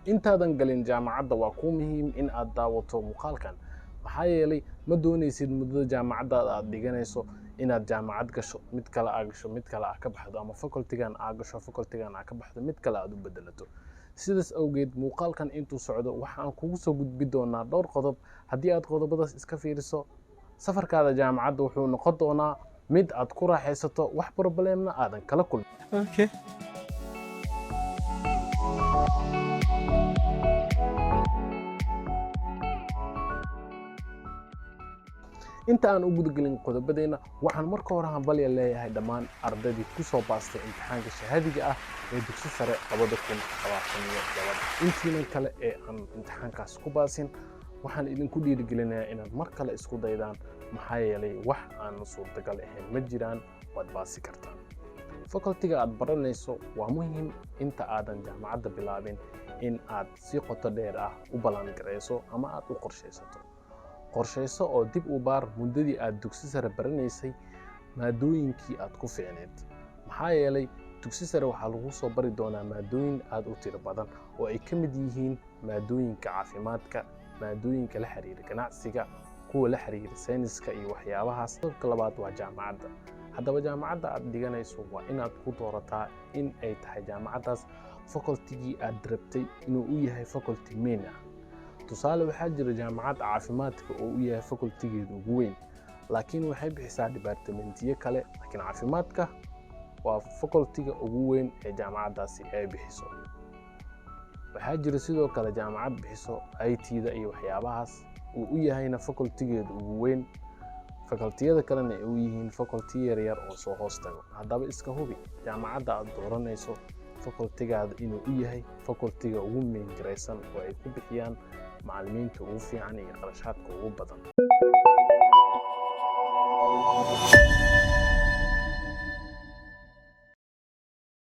Intaadan galin jaamacadda, waa kuu muhiim in aad daawato muuqaalkan, maxaa yeelay ma doonaysid muddada jaamacaddaada aad dhiganayso inaad jaamacad gasho, mid kale aa gasho, mid kale aa ka baxdo, ama facultygan aa gasho, facultygan aa ka baxdo, mid kale aad u bedelato. Sidaas awgeed, muuqaalkan intuu socdo waxaan kugu soo gudbi doonaa dhowr qodob. Haddii aad qodobadaas iska fiiriso, safarkaada jaamacadda wuxuu noqon doonaa mid aad ku raaxaysato, wax problemna aadan kala kulmin. Okay. Inta aan u gudagelin qodobadeenna, waxaan marka hore hambalya leeyahay dhammaan ardaydii kusoo baastay imtixaanka shahaadiga ah ee dugsi sare 2022. Intiinan kale ee aan imtixaankaas ku baasin, waxaan idinku dhiirigelinayaa inaad mar kale isku daydaan, maxaa yeelay wax aan suurtagal ahayn ma jiraan, waad baasi kartaan. Facultyga aad baranayso waa muhiim inta aadan jaamacadda bilaabin in aad si qoto dheer ah u balangarayso ama aad u qorshaysato. Qorshayso oo dib u baar muddadii aad dugsi sare baranaysay maadooyinkii aad ku fiicneed, maxaa yeelay dugsi sare waxaa lagu soo bari doonaa maadooyin aad u tiro badan oo ay ka mid yihiin maadooyinka caafimaadka, maadooyinka la xiriira ganacsiga, kuwa la xiriira sayniska iyo waxyaabahaas. Qodobka labaad waa jaamacadda. Haddaba, jaamacadda aad dhiganayso waa inaad ku doorataa in ay tahay jaamacaddaas facultygii aad rabtay inuu u yahay faculty main ah. Tusaale, waxaa jira jaamacad caafimaadka oo u yahay facultygeeda ugu weyn, laakiin waxay bixisaa departmentiyo kale, laakiin caafimaadka waa facultyga ugu weyn ee jaamacaddaasi ay bixiso. Waxaa jira sidoo kale jaamacad bixiso IT-da iyo waxyaabahaas, uu u yahayna facultygeeda ugu weyn, facultiyada kalena ay u yihiin faculty yaryar oo soo hoos tago. Haddaba, iska hubi jaamacadda aad dooranayso facultygaada inuu u yahay facultyga ugu main garaysan oo ay ku bixiyaan macallimiinta ugu fiican iyo qarashaadka ugu badan.